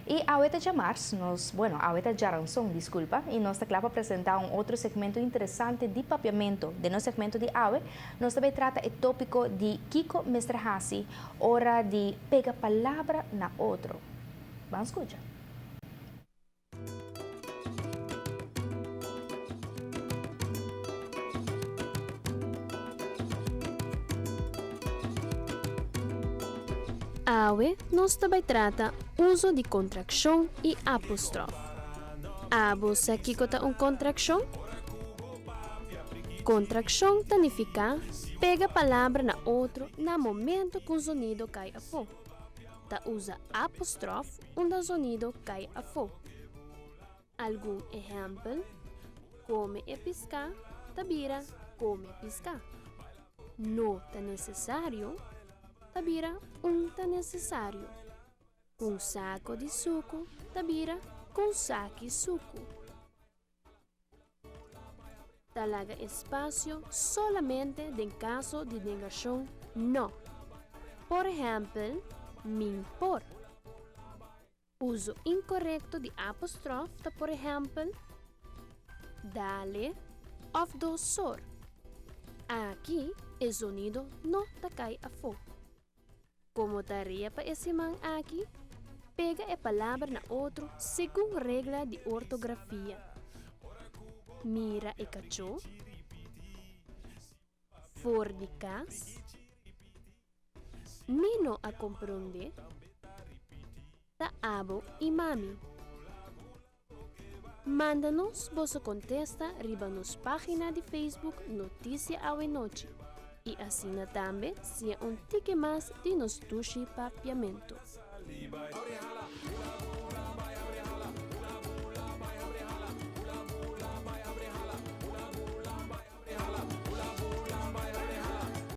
I awe ta djamars, nos, bueno, awe ta djaranson, disculpa, i nos ta kla pa presenta un otro segmento interesante di Papiamento. Den nos segmento di awe, nos ta bay trata e topico di kico mester haci ora di pega palabra na otro. Ban scucha. Awe nos ta bai trata uso di kontrakshon i apostrof. Abo sa kiko ta un kontrakshon? Kontrakshon ta nifiká pega palabra na otro na momento ku un zonido kai afó. Ta usa apostrof unda zonido kai afó. Algun ehèmpel, Kome e piská ta bira kome piská. No ta nesesario ta bira un ta nesesario. Kun sako di suku ta bira kun saki suku. Ta laga espasio solamente den kaso di negashon no. Por ehèmpel, min por. Uso inkorekto di apostrof ta por ehèmpel, dale òf dosor. Aki e zonido no ta kai afó. Komo tarea pa e siman aki, pega e palabra na otro segun regla di ortografia. Mira e kachó, for di kas, mi no a komprondé, ta abo i mami. Manda nos boso kontesta riba nos página di Facebook Notisia Awenochi i asina tambe siña un tiki mas di nos dushi papiamentu.